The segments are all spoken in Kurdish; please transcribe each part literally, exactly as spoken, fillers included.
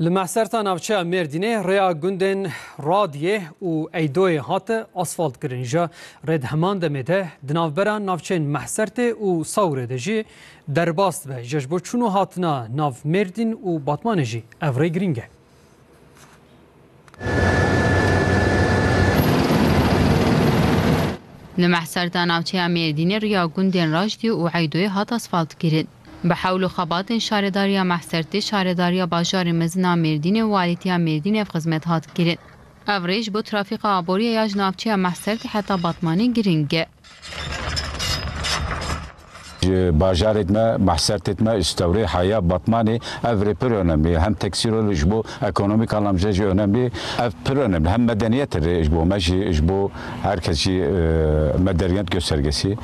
Li Mehserta navçeya Mêrdînê rêya gundên Radiyê û Eydoyê hate asfaltkirin. Ji rê di heman demê de di navbera navçeyên Mehsertê û Sawrê de jî derbas dibe. Ji bo çûn û hatina nav Mêrdîn û Batmanê jî ev rê girîng e. Li Mehserta navçeya Mêrdînê riya gundên Rajdî û Eydoyê hat asfaltkirin. Bi hewl û xebatên şaredariya Mehsertê, şaredariya bajarê mezin a Mêrdînê û walîtiya Mêrdînê ev xizmet hat kirin. Ev rê ji bo trafîka aboriyê ya ji navçeya Mehsertê heta Batmanê girîng e. Ji bajarê me, Mehsertê me, Stewrê, Heya, Batmanê, ev rê pir önemli. Hem teksîl ol ji bo ekonomîk anlamda jî önemli. Ev pir önemli. Hem medeniyet rê ji bo me jî, ji bo herkes jî, e, medeniyet göstergesi.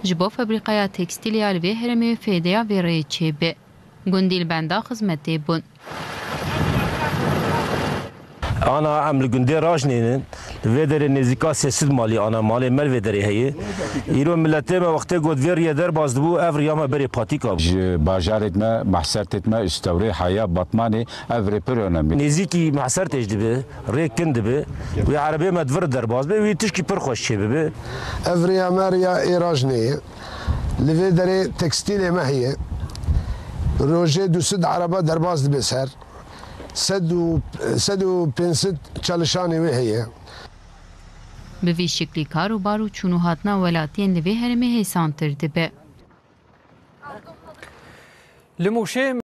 Ji bo fabrîkaya tekstîlê ya li vê herêmê fêdeya vê rêyê çêbe. Gundî li benda xizmetê bûn. Ana em li gundê Rajnê ne, li vê derê nêzîka sê sed malî ana malê me li vê derê heye. Îro miletê me wextê got vê riyê derbas dibû, ev riya me berê patîka bû. Ji bajarê me, Mehsertê me, Stewrê, Heya, Batmanê, ev rê pir önemli. Nêzîkî Mehsertê jî dibe, rê kin dibe. Wê erebê me di vir derbas be, wî tişkî pir xweş çê bibe. Ev riya me riya ê Rajnê ye. Li vê derê tekstîlê me heye. Rojê du sed ereba derbas dibe ser. Sed û, sed û pênc sed çalışanê wê heye. Bi vî şiklî kar û bar û çûn û hatina welatiyên li vê herêmê hêsantir dibe. Li Mûşê